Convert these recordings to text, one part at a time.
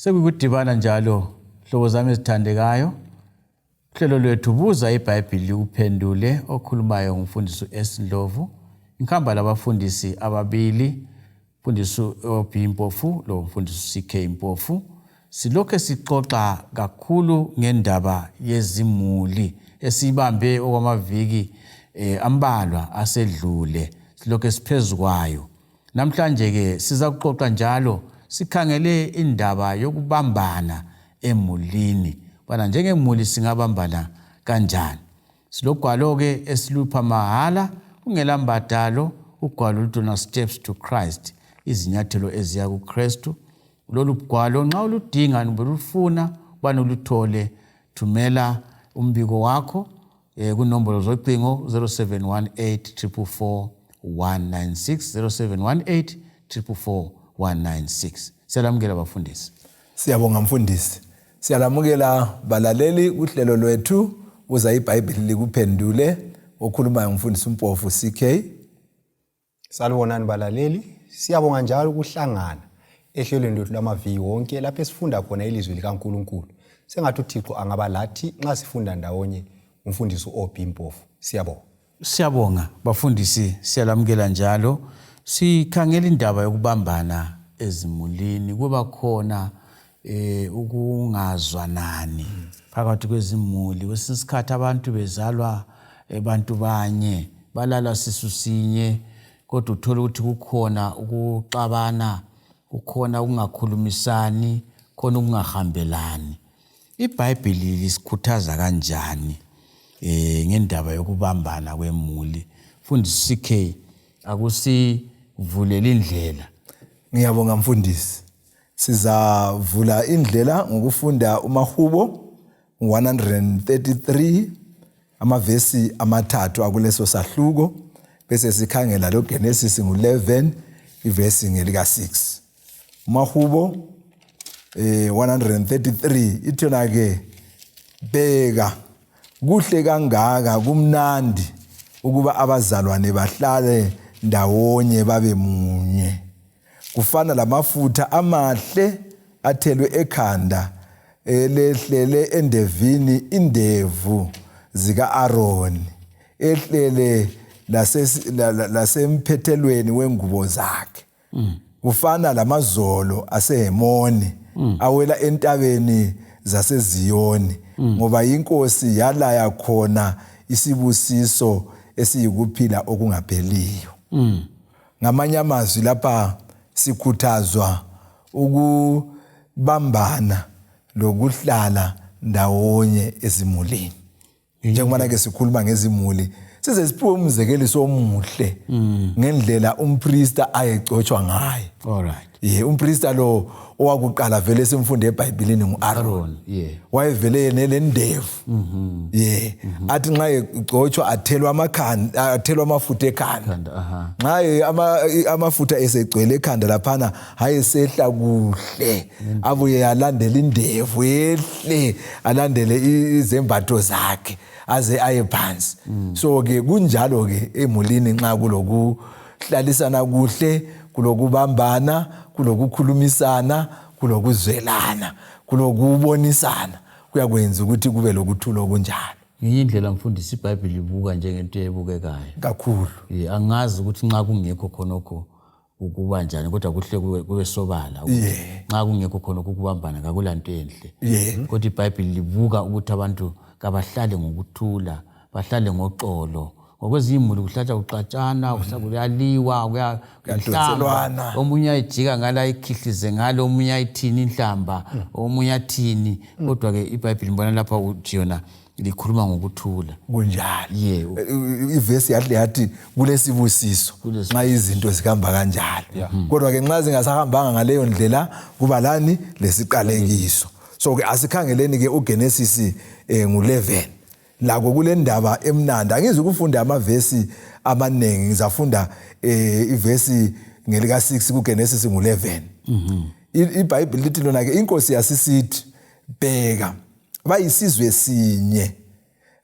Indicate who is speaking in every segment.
Speaker 1: Sekukudibana njalo hlobo zami ezithandekayo. Uhlelo lwethu buza iBhayibhili likuphendule okhulumayo ngumfundisi uS Ndlovu. Ngihamba labafundisi ababili, umfundisi uOB Mpofu lo mfundisi uCK Mpofu. Silokhe sixoxa kakhulu ngendaba yezimuli esiyibambe okwamaviki ambalwa asedlule. Silokhe siphezu kwayo. Namhlanje-ke sizakuxoxa njalo sikhangele indaba yokubambana emulini, ubana njengemuli singabambana kanjani. Silogwalo-ke esilupha mahala kungela mbadalo, ugwalo luthi Steps to Christ, izinyathelo eziya kuKristu. Lolu gwalo nxa uludinga kumbe ulufuna ubana uluthole, thumela umbiko wakho kunombolo zocingo 0718 444 196, 0718 444 196. Siyalamukela bafundisi.
Speaker 2: Siyabonga mfundisi. Siyalamukela balaleli kuhlelo lwethu buza iBhayibheli likuphendule. Okhulumayo ngumfundisi uMpofu CK.
Speaker 3: Salibonani balaleli, siyabonga njalo ukuhlangana ehlelweni lwethu lwamaviki wonke lapho esifunda khona ilizwi likaNkulunkulu. Sengathi uThixo angaba lathi nxa sifunda ndawonye umfundisi uOB Mpofu. Siyabonga.
Speaker 1: Siyabonga bafundisi, siyalamukela njalo. Sikhangela indaba yokubambana ezimulini, kuba khona ukungazwanani phakathi kwezimuli. Kwesinye isikhathi abantu bezalwa bantu banye, balala sisu sinye, kodwa uthola ukuthi kukhona ukuxabana, kukhona ukungakhulumisani, khona ukungahambelani. IBhayibhili lisikhuthaza kanjani ngendaba yokubambana kwemuli? Mfundisi CK, akusivulele indlela.
Speaker 2: Ngiyabonga mfundisi. Sizavula indlela ngokufunda uMahubo 133 amavesi amathathu akuleso sahluko, bese sikhangela lo Genesis ngu-11 ivesi ngelika 6. UMahubo 133 ithona ke, bheka kuhle kangaka, kumnandi ukuba abazalwane bahlale ndawonye babe munye. Kufana lamafutha amahle athelwe ekhanda, elehlele endevini indevu zika-Aroni, ehlele lasemphethelweni wengubo zakhe. Kufana lamazolo aseHemoni awela entabeni zaseZiyoni, ngoba inkosi yalaya khona isibusiso esiyikuphila okungapheliyo. Ngamanye amazwi lapha sikhuthazwa ukubambana lokuhlala ndawonye ezimulini. Njengoba ke sikhuluma ngezimuli, size siphiwe umzekeliso omuhle ngendlela umpriesta ayegcotshwa ngayo.
Speaker 1: All right.
Speaker 2: Ye, umpriesta lo owakuqala vele simfunde eBhayibhelini ngu-Aaron. Wayevele yena lendevu. Ye, athi nxa egcotshwa athelwa amakhanda, athelwa amafutha ekhanda. Nxa amafutha esegcwele ekhanda laphana, hayi sehla kuhle, abuye alandele indevu, yehle alandele izembatho zakhe aze aye phansi. So ke kunjalo ke emulini, nxa kulokuhlalisana kuhle, kulokubambana, kulokukhulumisana, kulokuzwelana, kulokubonisana, kuyakwenza ukuthi kube lokuthula okunjalo.
Speaker 1: Ngenye indlela mfundisi, iBhayibheli libuka njengento ebukekayo
Speaker 2: kakhulu.
Speaker 1: Angazi ukuthi nxa kungekho khonokho kuba njani, kodwa kuhle kube sobala ukuthi nxa kungekho khonokho ukubambana kakulanto enhle. Kodwa iBhayibheli libuka ukuthi abantu kabahlale ngokuthula, bahlale ngoxolo. Ngokwezinye imuli kuhlatsha kuxatshana, kuyaliwa,
Speaker 2: kuyadonselwana,
Speaker 1: omunye ayijika ngala ayikhihlize ngalo, omunye ayithini inhlamba, omunye athini. Kodwa-ke iBhayibheli mbona lapha uthi yona likhuluma ngokuthula.
Speaker 2: Kunjalo. Ivesi yahle yathi kulesibusiso nxa izinto zihamba kanjalo. Kodwa-ke nxa zingasahambanga ngaleyo ndlela kuba lani lesiqalekiso. So-ke asikhangeleni-ke uGenesis ngu-11. Lako kule ndaba emnandi. Angizi ukufunda amavesi amaningi, ngizafunda ivesi ngelika 6 kuGenesis ngu-11. IBhayibheli lithi lona ke, inkosi yasisithi, bheka bayisizwe sinye,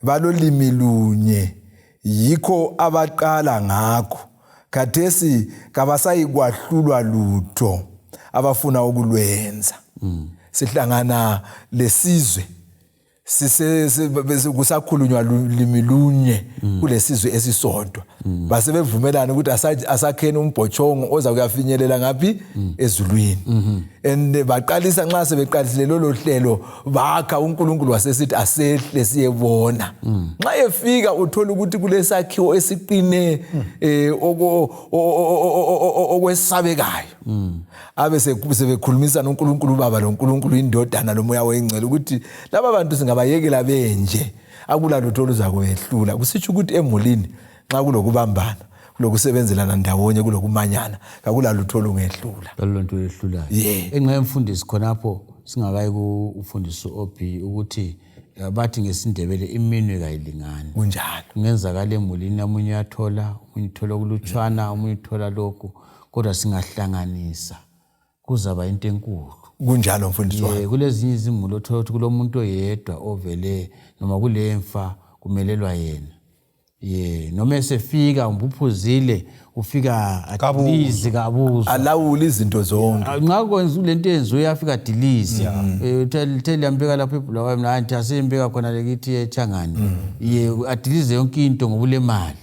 Speaker 2: balolimi lunye, yikho abaqala ngakho, khathesi kabasayikwahlulwa lutho abafuna ukulwenza. Sihlangana lesizwe kusakhulunywa limi lunye mm. kulesizwe esisodwa mm. basebevumelana ukuthi asakheni umbhotshongo oza kuyafinyelela ngaphi mm. ezulwini mm-hmm. and baqalisa nxa sebeqalisile lolo hlelo bakha uNkulunkulu wasesithi asehle siyebona nxa efika uthola ukuthi kulesakhiwo esiqine eh, okwesabekayo abe sebekhulumisana uNkulunkulu ubaba loNkulunkulu indodana lomoya oyingcwele ukuthi laba bantu singabayekela benje akula lutho oluzakubehlula kusitsho ukuthi emulini nxa kulokubambana kulokusebenzelana ndawonye kulokumanyana kakula lutho olungehlula
Speaker 1: kalulonto olwehlulayo
Speaker 2: yeah.
Speaker 1: enxa yemfundisi khonapho singakayi kumfundisi ob ukuthi eh, bathi ngesindebele iminwe kayilingani
Speaker 2: kunjalo
Speaker 1: kungenzakala emulini omunye uyathola omunye uthola okulutshwana omunye uthola lokhu kodwa singahlanganisa kuzaba into enkulu
Speaker 2: kunjalo mfundisi wami
Speaker 1: kulezinye izimuli othola ukuthi kulomuntu oyedwa ovele noma kulemfa kumelelwa yena ye noma esefika umbuphuzile ufika adilize kabuzwa
Speaker 2: alawule izinto zonke
Speaker 1: ah, nxa kwenza lento yenziwe uyafika adilize mm. eh, lithe liyambeka lapho ebulawayo mna anti asembeka khona lekithi echangane mm. ye adilize yonke into ngoba ulemali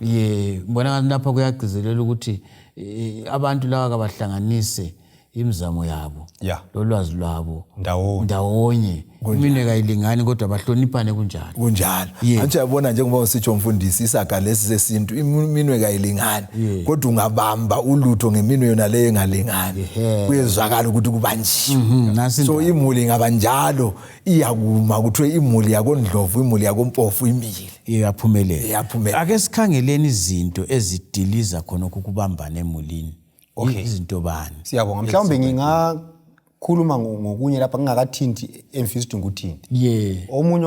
Speaker 1: ye ngibona ngathi lapha kuyagcizelela ukuthi eh, abantu laba kabahlanganise imizamo yabo
Speaker 3: yeah.
Speaker 1: lolwazi lwabo
Speaker 3: ndawonye
Speaker 1: ndawonye iminwe kayilingani kodwa bahloniphane kunjalo
Speaker 2: kunjalo
Speaker 1: Yeah.
Speaker 2: antshi yabona njengoba usitsho mfundisi isaga lesi sesintu iminwe kayilingani
Speaker 1: Yeah.
Speaker 2: kodwa ungabamba ulutho ngeminwe yona leyo engalingani
Speaker 1: Ehhe.
Speaker 2: kuyezwakala ukuthi kubanjiwe
Speaker 1: Mhm, nasi
Speaker 2: so imuli ingaba njalo iyakuma kuthiwe imuli yakondlovu imuli yakompofu imile
Speaker 1: iyaphumelela
Speaker 2: Iyaphumelela.
Speaker 1: ake sikhangeleni izinto ezidiliza khonokho ukubambana emulini
Speaker 3: Okay.
Speaker 1: izinto bani
Speaker 3: siyabonga mhlawumbe ngingakhuluma ngokunye lapha ngingakathinti emfisa ukuthi ngikuthinte
Speaker 1: ye
Speaker 3: omunye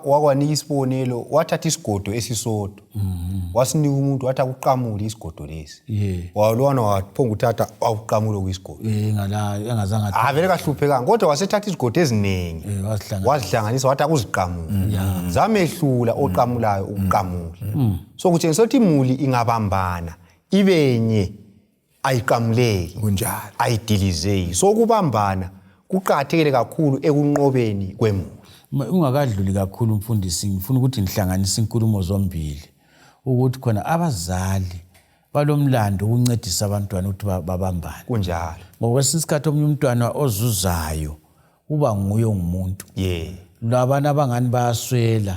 Speaker 3: wakwanika isibonelo wathatha isigodo esisodwa mhm. wasinika umuntu wathi akuqamule isigodo lesi
Speaker 1: ye
Speaker 3: walwana waphonga uthatha wakuqamula okuyisigodo
Speaker 1: engazange
Speaker 3: ah vele kahluphekanga kodwa wasethatha izigodo eziningi wazihlanganisa wathi akuziqamule mm. zamehlula oqamulayo ukuqamula mm. so kutshengisa ukuthi imuli ingabambana ibenye ayiqamuleki
Speaker 2: kunjalo
Speaker 3: ayidilizeki so ukubambana kuqakathekile kakhulu ekunqobeni kwemuli
Speaker 1: ungakadluli kakhulu mfundisi ngifuna ukuthi ngihlanganise inkulumo zombili ukuthi khona abazali balomlando ukuncedisa abantwana ukuthi babambane
Speaker 3: kunjalo
Speaker 1: ngoba kwesinye isikhathi omunye umntwana ozuzayo uba nguye ongumuntu
Speaker 3: ye
Speaker 1: labana abangani bayaswela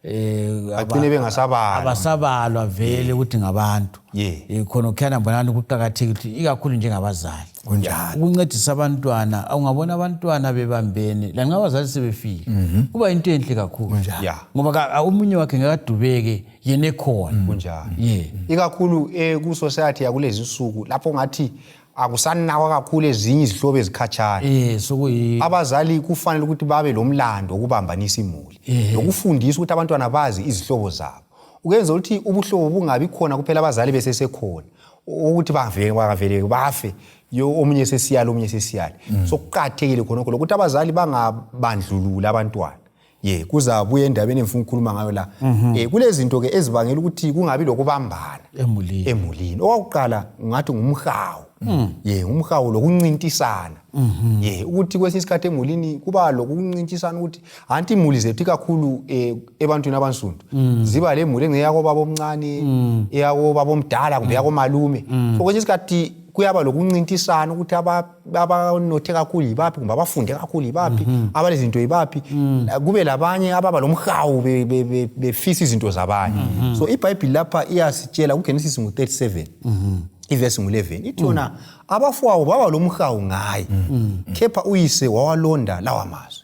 Speaker 1: eh
Speaker 3: bagcine bengasabalwa
Speaker 1: abasabalwa vele ukuthi ngabantu
Speaker 3: Yeah.
Speaker 1: Eh, khona kukhana mbonani kuqakathekile ukuthi ikakhulu njengabazali
Speaker 2: kunjalo
Speaker 1: ukuncedisa abantwana ungabona abantwana bebambene lanxa abazali sebefile kuba into enhle kakhulu
Speaker 3: Yeah.
Speaker 1: ngoba omunye wakhe ngekadubeke yena ekhona
Speaker 3: kunjalo
Speaker 1: ye
Speaker 3: ikakhulu eh, ku-society yakulezi nsuku lapho ngathi akusanakwa kakhulu ezinye izihlobo ezikhatshana
Speaker 1: eh sokuyi
Speaker 3: abazali kufanele ukuthi babe lomlando wokubambanisa imuli lokufundisa ukuthi abantwana bazi izihlobo zabo ukwenza ukuthi ubuhlobo bungabi khona kuphela abazali besesekhona ukuthi bavele bangavele bafe yo omunye sesiyala omunye sesiyala so kuqakathekile khonokho lokuthi abazali bangabandlululi abantwana ye kuzabuya endabeni engifuna ukukhuluma ngayo la mm -hmm. kulezinto ke ezibangela ukuthi kungabi lokubambana
Speaker 1: emulini
Speaker 3: emulini owakuqala ngathi ngumhawu mm. ye umhawu lokuncintisana mm -hmm. ye ukuthi kwesinye isikhathi emulini kuba lokuncintisana ukuthi anti imuli zethu ikakhulu eh, ebantwini abansundu mm. ziba le muli engeyakobaba omncane mm. eyakobaba omdala kumbe mm. eyakomalume mm. so kwesinye isikhathi kuyaba lokuncintisana ukuthi abanothe kakhulu yibaphi kumbe abafunde kakhulu yibaphi mm -hmm. abalezinto yibaphi mm. kube labanye ababa lomhawu befisa izinto zabanye mm -hmm. so ibhayibhili lapha iyasitshela kugenesis ngu-37 mm -hmm. ivesi ngu-11 ithi yona mm. abafowabo baba lomhawu ngaye mm. khepha uyise wawalonda lawa mazwi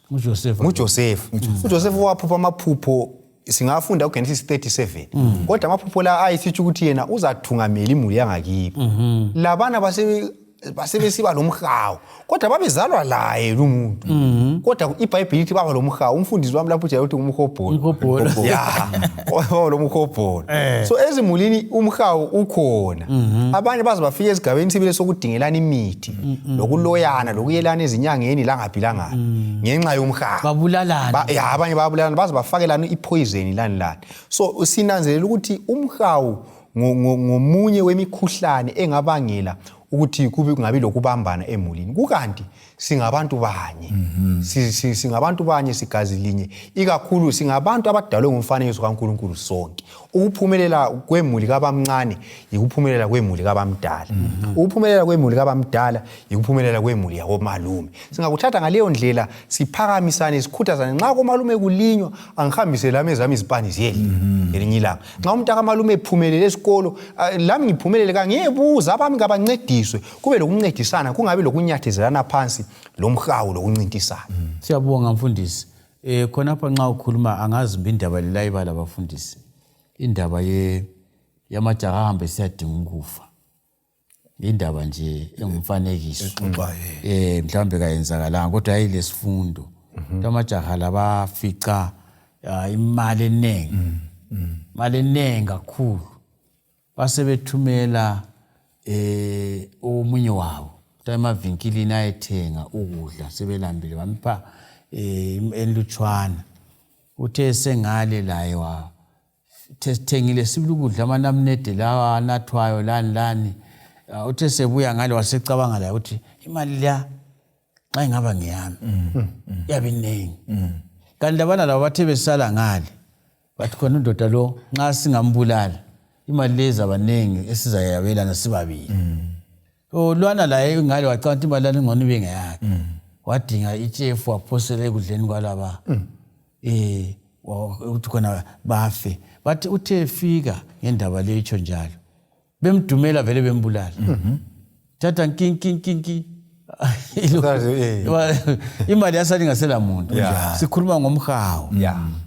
Speaker 3: ngujosefa ujosefa waphupha amaphupho singafunda uGenesis 37 mm. kodwa amaphupho la ayisitsho ukuthi yena uzathungamela imuli yangakibo mm -hmm. labana base basebesiba lomhawu kodwa babezalwa laye lumuntu mm -hmm. kodwa ibhayibhili ithi baba lomhawu umfundisi wami lapho ujayele ukuthi ngumhobholo ya baba lomhobholo eh. so ezimulini umhawu ukhona mm -hmm. abanye baze bafike esigabeni sibile sokudingelana imithi mm -hmm. lokuloyana lokuyelana ezinyangeni langaphi langaphi mm. ngenxa yomhawu
Speaker 1: babulalana
Speaker 3: ba, ya abanye bayabulalana baze bafakelana ipoison lani lani so sinanzelela ukuthi umhawu ngomunye wemikhuhlane engabangela Ukuthi kube kungabi lokubambana emulini, kukanti singabantu banye. Singabantu banye, sigazi linye, ikakhulu singabantu abadalwe ngumfanekiso kaNkulunkulu sonke. Ukuphumelela kwemuli kabamncane yikuphumelela kwemuli kabamdala. Ukuphumelela kwemuli kabamdala yikuphumelela kwemuli yakomalume. Singakuthatha ngaleyo ndlela, siphakamisane, sikhuthazane. Nxa komalume kulinywa, angihambise lami ezami izipani ziyelima ngelinye ilanga. Nxa umntakamalume ephumelele esikolo, lami ngiphumelele, kangiyebuza abami kabancediswe, kube lokuncedisana, kungabi lokunyathezelana phansi lomhawu lokuncintisana.
Speaker 1: Siyabonga mfundisi. Khonapha nxa ukhuluma angazi mbi indaba lelayibala bafundisi, indaba ye yamajaha ahambe siyadinga ukufa, indaba nje engumfanekiso. Mhlawumbe kayenzakalanga, kodwa yayilesifundo. Amajaha labafica imali eningi, imali eningi kakhulu, basebethumela omunye wabo emavinkilini ayethenga ukudla, sebelambile, bampha enlutshwana. Uthe sengale laye wathengile sibili ukudla, amanamnede lawa anathwayo lani lani. Uthe sebuya ngale wasecabanga laye ukuthi imali leya nxa ingaba ngeyami iyabe iningi. Kanti labana labo bathe besala ngale bathi khona indoda lo nxa singambulala imali le izaba ningi esizayabelana sibabili. So lwana laye ngale wacabanga ukuthi imali lana ingcono ibe ngeyakhe, wadinga itshefu waphosela ekudleni kwalaba ukuthi khona bafe. Bathi uthe fika ngendaba leyo itsho njalo, bemdumela vele bembulala, thatha nkinkinkinki, imali yasala ingasela muntu. Sikhuluma ngomhawu,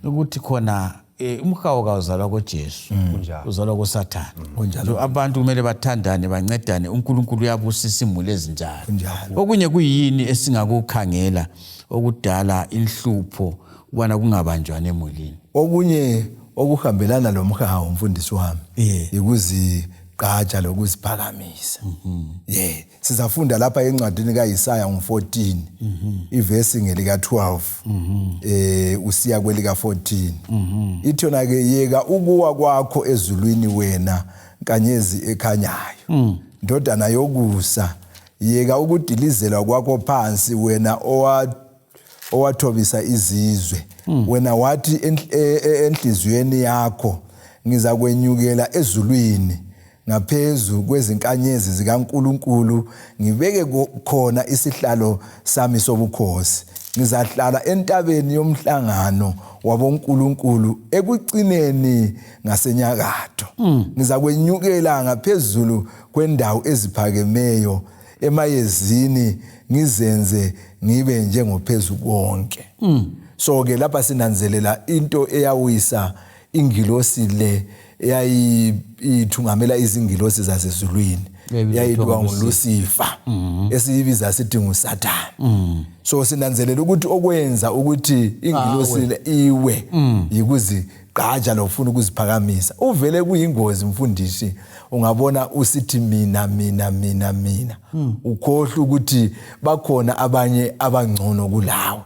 Speaker 1: ukuthi khona umhawu kawuzalwa koJesu, uzalwa koSathane. So abantu kumele bathandane, bancedane. UNkulunkulu uyabusisa imuli ezinjalo. Okunye kuyini esingakukhangela okudala inhlupho ukubana kungabanjwana emulini?
Speaker 2: Okunye okuhambelana lomhawu, mfundisi wami, yikuzigqaja lokuziphakamisa. Ye, sizafunda lapha encwadini kaIsaya ngo-14, ivesi ngelika 12 usiya kwelika 14. Ithi yona ke: "Yeka ukuwa kwakho ezulwini, wena nkanyezi ekhanyayo, ndodana yokusa! Yeka ukudilizelwa kwakho phansi, wena owathobisa izizwe! Wena wathi enhliziyweni yakho, 'Ngizakwenyukela ezulwini ngaphezu kwezinkanyezi zikaNkulunkulu, ngibeke khona isihlalo sami sobukhosi. Ngizahlala entabeni yomhlangano wabonkulunkulu ekucineni ngasenyakatho. Ngizakwenyukela ngaphezulu kwendawo eziphakemeyo emayezini, ngizenze ngibe njengophezu konke." So ke lapha sinanzelela into eyawisa ingilosi le eyayithungamela izingilosi zasezulwini, yayithiwa nguLucifer, esiyibiza sithi nguSathane. So sinanzelela ukuthi okwenza ukuthi ingilosi le iwe yikuzigqaja lokufuna ukuziphakamisa. Uvele kuyingozi, mfundisi, ungabona usithi mina, mina, mina, mina, ukhohlwa ukuthi bakhona abanye abangcono kulawe.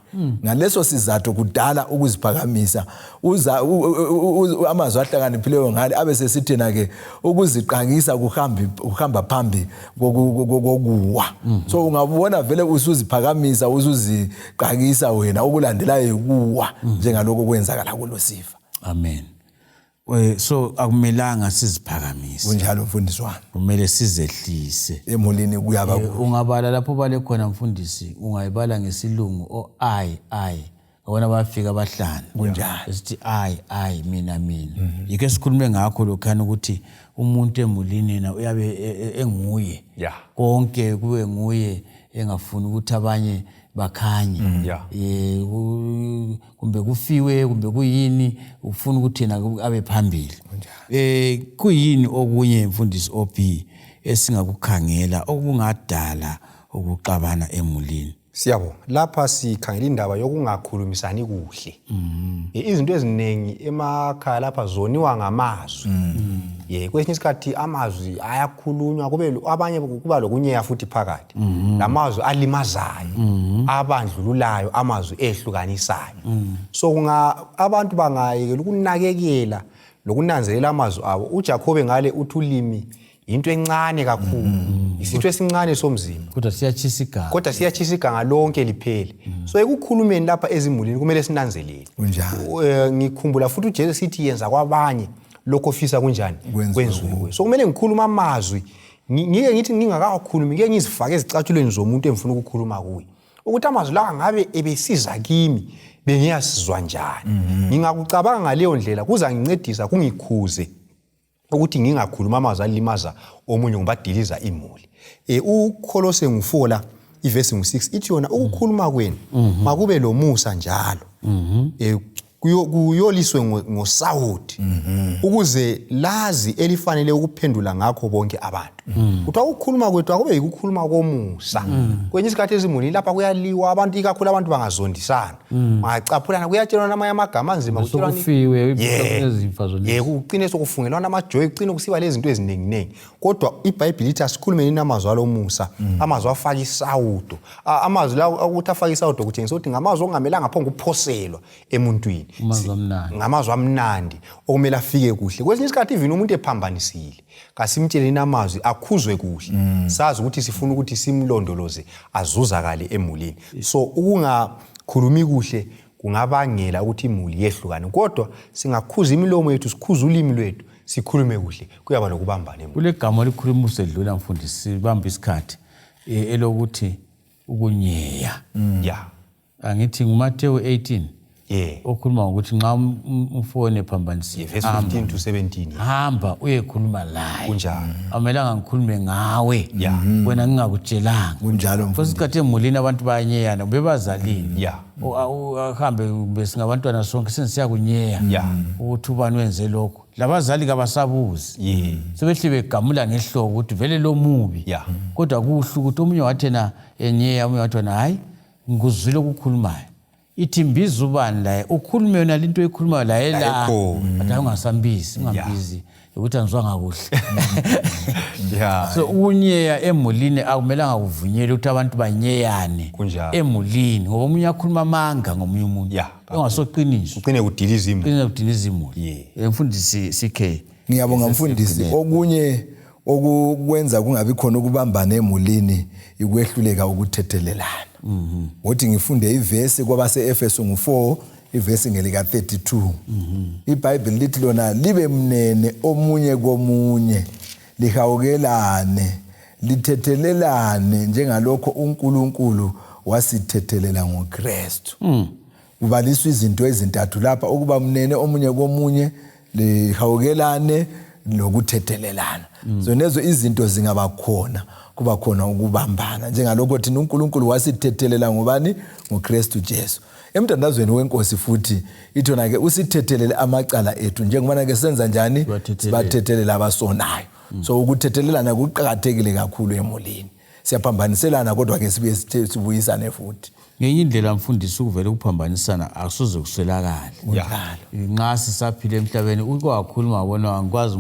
Speaker 2: Ngaleso sizathu kudala ukuziphakamisa. Uza amazwi ahlakaniphileyo ngale abe sesithina ke ukuziqakisa kuhamba phambi kokuwa. So ungabona vele usuziphakamisa, usuziqakisa wena, okulandelayo yikuwa, njengalokho kwenzakala kuLucifer.
Speaker 1: Amen. So akumelanga siziphakamise.
Speaker 2: Kunjalo, mfundisi wami.
Speaker 1: Kumele sizehlise.
Speaker 2: Emulini kuyaba
Speaker 1: Ungabala lapho ubale khona, mfundisi, ungayibala ngesilungu o I I, yabona bafika abahlanu. Esithi I I, mina, mina. Yikho esikhulume ngakho lokhana ukuthi umuntu emulini yena uyabe enguye konke, kube nguye, engafuni ukuthi abanye bakhanye. Kumbe kufiwe, kumbe kuyini, ufuna ukuthi yena abe phambili. Kuyini okunye, mfundisi OB, esingakukhangela okungadala ukuxabana emulini?
Speaker 3: Siyabonga. Lapha sikhangela indaba yokungakhulumisani kuhle. Izinto eziningi emakhaya lapha zoniwa ngamazwi. Ye, kwesinye isikhathi amazwi ayakhulunywa, kube abanye kuba lokunyeya futhi phakathi. Lamazwi alimazayo, abandlululayo, amazwi ehlukanisayo. So kunga abantu bangayekela ukunakekela lokunanzelela amazwi abo. UJakobe ngale uthi ulimi into encane kakhulu. Isitho esincane somzimba,
Speaker 1: kodwa siyatshisa iganga.
Speaker 3: Kodwa siyatshisa iganga lonke liphele. So ekukhulumeni lapha ezimulini kumele sinanzelele.
Speaker 2: Kunjalo.
Speaker 3: Ngikhumbula futhi uJesu sithi yenza kwabanye lokho ofisa kunjani kwenziwe kuwe. So kumele ngikhulume amazwi, ngike ngithi ngingakawakhulumi, ngike ngizifake ezicathulweni zomuntu engifuna ukukhuluma kuye, ukuthi amazwi lawa ngabe ebesiza kimi bengiyasizwa njani. Ngingakucabanga ngaleyo ndlela kuzangincedisa, kungikhuze ukuthi ngingakhuluma amazwi alimaza omunye ngoba adiliza imuli. UKholose ngu4 la, ivesi ngu6 ithi yona ukukhuluma kwenu makube lomusa njalo, kuyoliswe ngosawoti, ukuze lazi elifanele ukuphendula ngakho bonke abantu. Kuthiwa ukukhuluma kwethu akube yikukhuluma komusa. Kwenye isikhathi ezimulini lapha kuyaliwa abantu, ikakhulu abantu bangazondisana, bangacaphulana, kuyatshelwana amanye amagama anzima, kutshelwana-
Speaker 1: Sokufiwe,
Speaker 3: Yeah.
Speaker 1: izimfa zona.
Speaker 3: Ye, kucine sokufungelwana amajoyi, kucine kusiba lezinto ezininginingi. Kodwa iBhayibhili ithi asikhulume nini amazwi alomusa, amazwi afaka isawudo. Amazwi lawo ukuthi afake isawudo kutshengisa ukuthi ngamazwi okungamelanga phonge ukuphoselwa emuntwini.
Speaker 1: Amazwi amnandi.
Speaker 3: Ngamazwi amnandi okumele afike kuhle. Kwesinye isikhathi even umuntu ephambanisile, kasimtsheleni amazwi akhuzwe kuhle, sazi ukuthi sifuna ukuthi simlondoloze azuzakale emulini. So ukungakhulumi kuhle kungabangela ukuthi imuli yehlukane, kodwa singakhuza imilomo yethu, sikhuze ulimi lwethu, sikhulume kuhle, kuyaba lokubambana emulini.
Speaker 1: Kule gama olikhuluma usedlula, mfundisi, sibamba isikhathi, elokuthi ukunyeya. Angithi nguMateyu 18 okhuluma ngokuthi nxa umfowenu ephambanisile,
Speaker 3: Verse
Speaker 1: hamba.
Speaker 3: 15 to 17, yeah.
Speaker 1: Hamba uyekhuluma laye.
Speaker 3: Kunjalo.
Speaker 1: Amelanga ngikhulume ngawe wena ngingakutshelanga.
Speaker 2: Kunjalo, mfundisi.
Speaker 1: Kwesinye isikhathi emulini abantu bayanyeyana, bebazalini. Ahambe besingabantwana sonke, sengisiyakunyeya ukuthi ubani wenze lokho, labazali kabasabuzi, sebehle begamula ngehloko ukuthi vele lo mubi. Kodwa kuhle ukuthi omunye wathi yena enyeya, omunye wathi wena hayi, ngikuzwile okukhulumayo, ithi mbiza ubani laye ukhulume yona linto oyikhulumayo laye la.
Speaker 3: Laye khona.
Speaker 1: Athi hayi, ungasambizi, ungambizi ukuthi angizwanga kuhle. So ukunyeya emulini akumelanga kuvunyelwe ukuthi abantu banyeyane emulini, ngoba omunye akhuluma amanga ngomunye umuntu engasoqiniso.
Speaker 3: Ucine kudiliza imuli.
Speaker 1: Qine kudiliza imuli. Mfundisi CK.
Speaker 2: Ngiyabonga, mfundisi. Okunye okukwenza kungabi khona ukubambana emulini ikwehluleka ukuthethelelana. Ngothi ngifunde ivesi kwabase-Efeso ngu-4, ivesi ngelika 32. IBhayibheli lithi lona libe mnene omunye komunye, lihawukelane, lithethelelane njengalokho uNkulunkulu wasithethelela ngoKristu. Kubaliswa izinto ezintathu lapha: ukuba mnene omunye komunye, lihawukelane, lokuthethelelana. So nezo izinto zingaba khona, kuba khona ukubambana, njengalokho thina uNkulunkulu wasithethelela ngobani? NgoKristu Jesu. Emthandazweni wenkosi futhi ithona ke usithethelele amacala ethu njengobana ke senza njani?
Speaker 1: Sibathethelele.
Speaker 2: Sibathethelela abasonayo. So ukuthethelelana kuqakathekile kakhulu emulini. Siyaphambaniselana, kodwa ke sibuye sibuyisane futhi.
Speaker 1: Ngenye indlela, mfundisi, ukuvele ukuphambanisana akusoze kuswelakale.
Speaker 2: Kunjalo.
Speaker 1: Nxa sisaphila emhlabeni, uke wakhuluma wabona, angikwazi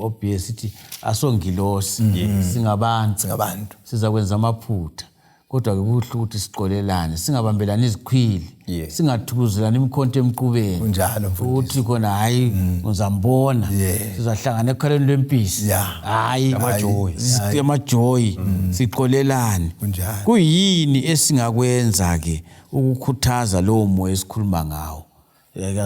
Speaker 1: obs sithi asongilosi, singabantu.
Speaker 2: Singabantu.
Speaker 1: Sizakwenza amaphutha, kodwa-ke kuhle ukuthi sixolelane, singabambelani izikhwili, singathukuzelani imikhonto emqubeni.
Speaker 2: Kunjalo, mfundisi.
Speaker 1: Ukuthi khona hayi, uzambona, sizahlangana ekhaleni lwempisi. Hayi.
Speaker 3: Amajoyi.
Speaker 1: Amajoyi, sixolelane.
Speaker 2: Kunjalo.
Speaker 1: Kuyini esingakwenza-ke ukukhuthaza lowo moya esikhuluma ngawo?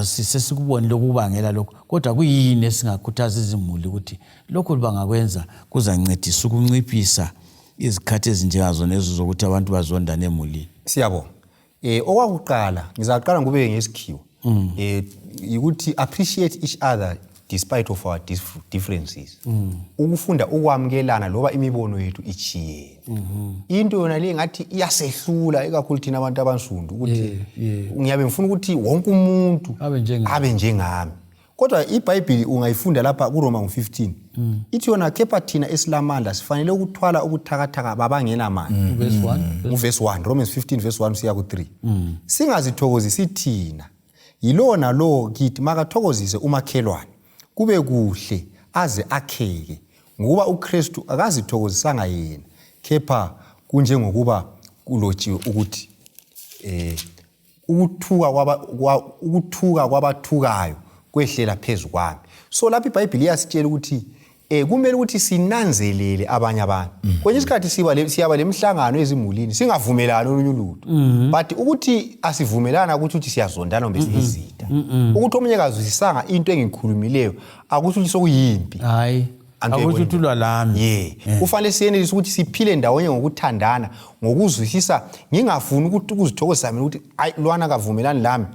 Speaker 1: Sesikubonile okubangela lokho, kodwa kuyini esingakhuthaza izimuli ukuthi lokho bangakwenza kuzancedisa ukunciphisa izikhathi ezinjengazo nezo zokuthi abantu bazondane emulini?
Speaker 3: Siyabonga. Okwakuqala ngizaqala ngikubeke ngesikhiwa, ukuthi appreciate each other despite of our differences. Ukufunda ukwamukelana loba imibono yethu ichiyene. Into yona le ngathi iyasehlula, ikakhulu thina abantu abansundu, ukuthi ngiyabe ngifuna ukuthi wonke umuntu
Speaker 1: Abe njengami.
Speaker 3: Abe njengami. Kodwa iBhayibhili ungayifunda lapha kuRoma ngo-15 ithi yona kepha thina esilamandla sifanele ukuthwala ubuthakathaka babangenamandla.
Speaker 1: Verse 1.
Speaker 3: Nguvesi 1, Romans 15 verse 1 siya ku-3. Singazithokozisi thina, yilowo nalowo kithi makathokozise umakhelwane, kube kuhle aze akheke, ngokuba uKristu akazithokozisanga yena, kepha kunjengokuba kulotshiwe ukuthi ukuthuka kwabathukayo kwehlela phezu kwami. So lapha iBhayibhili iyasitshela ukuthi Kumele ukuthi sinanzelele abanye abantu. Kwenye isikhathi siyaba lemhlangano ezimulini singavumelani olunye ulutho. But ukuthi asivumelana ukuthi uthi siyazondana kumbe siyizitha. Ukuthi omunye kazwisisanga into engikhulumileyo akuthi ukuthi sokuyimpi.
Speaker 1: Hayi.
Speaker 3: Antu
Speaker 1: Akutsho ukuthi ulwa lami.
Speaker 3: Ye. Kufanele siyenelise ukuthi siphile ndawonye ngokuthandana, ngokuzwisisa, ngingafuni ukuthi ukuzithokozisa mina ukuthi ayi lwana kavumelani lami.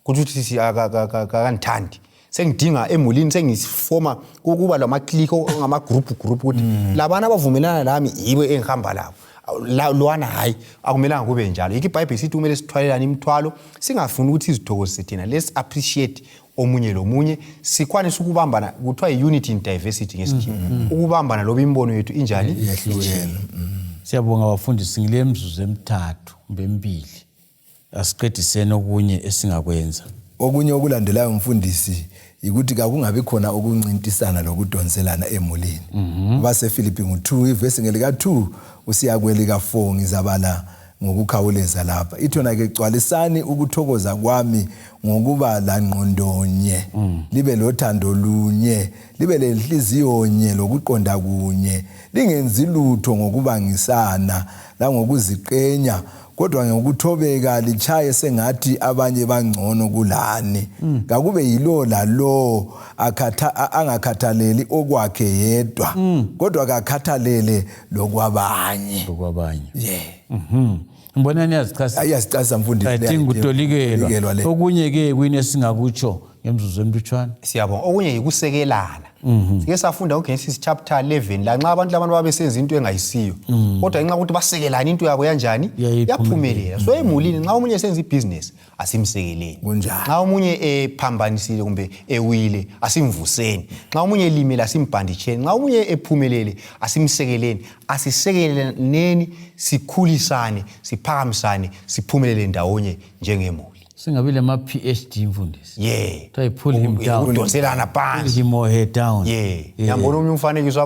Speaker 3: Kuthi ukuthi akangithandi. Sengidinga emulini sengisifoma ukuba lama clique ngama group group ukuthi labana abavumelana lami yibo engihamba labo. Lwana hayi akumelanga kube njalo. Yikho iBhayibheli sithi kumele sithwalelane imithwalo, singafuni ukuthi sizithokozise thina. Let's appreciate omunye lomunye, sikwanise ukubambana. Kuthiwa yi-unity in diversity ngesikhiwa. Ukubambana loba imbono yethu injani?
Speaker 2: Yehlukene.
Speaker 1: Siyabonga bafundisi, ngile mizuzu emithathu kumbe emibili. Asiqediseni okunye esingakwenza.
Speaker 2: Okunye okulandelayo mfundisi yikuthi kakungabi khona ukuncintisana lokudonselana emulini. BaseFilipi ngu-2 ivesi ngelika 2 usiya kwelika 4 ngizabala ngokukhawuleza lapha. Ithona ke gcwalisani ukuthokoza kwami ngokuba langqondonye, libe lothando lunye, libe lenhliziyo nye lokuqonda kunye, lingenzi lutho ngokubangisana langokuziqenya, kodwa ngokuthobeka lichaye sengathi abanye bangcono kulani. Kakube yilowo lalowo angakhathaleli okwakhe yedwa, kodwa kakhathalele lokwabanye.
Speaker 1: Lokwabanye.
Speaker 2: Yeah.
Speaker 1: Ngibona niyazichasisa.
Speaker 2: Iyazichasisa mfundisi.
Speaker 1: I think kutolikelwa.
Speaker 2: Kutolikelwa le.
Speaker 1: Okunye ke kuyini esingakutsho ngemzuzu emlutshwane?
Speaker 3: Siyabonga. Okunye yikusekelana. Sike safunda kuGenesis chapter 11 la nxa abantu labantu babesenza into engayisiyo. Kodwa nxa ukuthi basekelana into yabo yanjani?
Speaker 1: Yayiphumelela.
Speaker 3: Yaphumelela. So emulini nxa omunye esenza ibusiness asimsekeleni.
Speaker 2: Kunjalo.
Speaker 3: Nxa omunye ephambanisile kumbe ewile asimvuseni. Nxa omunye elimele asimbhanditsheni. Nxa omunye ephumelele asimsekeleni. Asisekeleneni, sikhulisane, siphakamisane, siphumelele ndawonye njengemuli.
Speaker 1: Singabi lama PhD mfundisi.
Speaker 3: Yeah.
Speaker 1: Kuthiwa pull him down.
Speaker 3: Ukudonselana
Speaker 1: Pull
Speaker 3: phansi.
Speaker 1: him or her down.
Speaker 3: Yeah. Ngiyambona omunye umfanekiso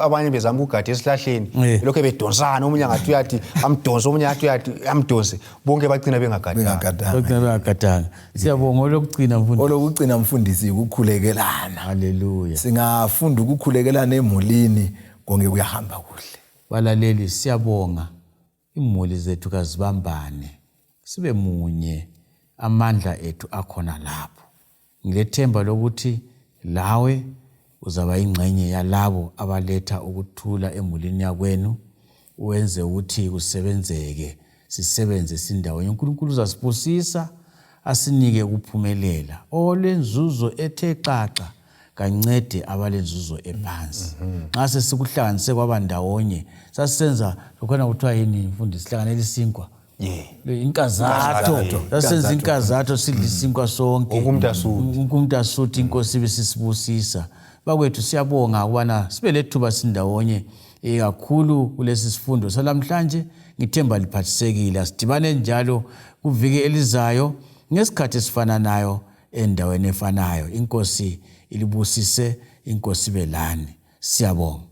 Speaker 3: abanye bezama ukugada esihlahleni. Lokho bedonsana, omunye angathi uyathi amdonse, omunye athi uyathi amdonse. Bonke bagcina bengagadanga.
Speaker 2: Bengagadanga.
Speaker 1: Bagcina bengagadanga. Siyabonga olokugcina mfundisi.
Speaker 2: Olokugcina mfundisi ukukhulekelana.
Speaker 1: Hallelujah.
Speaker 2: Singafunda ukukhulekelana emulini konke kuyahamba kuhle.
Speaker 1: Balaleli siyabonga. Imuli zethu kazibambane. Sibe munye. Amandla ethu akhona lapho. Ngilethemba lokuthi lawe uzaba ingxenye yalabo abaletha ukuthula emulini yakwenu, wenze ukuthi kusebenzeke, sisebenze sindawonye. uNkulunkulu uzasibusisa asinike ukuphumelela. Olenzuzo ethe xaxa kancede abalenzuzo ephansi. Nxa sesikuhlanganise kwaba ndawonye, sasisenza lokhona kuthiwa yini mfundisi, sihlanganela isinkwa. Inkazatho. Sasenza inkazatho, sidla isinkwa sonke.
Speaker 3: Wonke umuntu asuthe.
Speaker 1: Wonke umuntu asuthe, inkosi ibisisibusisa. Bakwethu siyabonga ukubana sibe lethuba sindawonye kakhulu kulesi sifundo salamhlanje. Ngithemba liphathisekile. Asidibane njalo kuviki elizayo ngesikhathi esifananayo endaweni efanayo. Inkosi ilibusise, inkosi ibe lani. Siyabonga.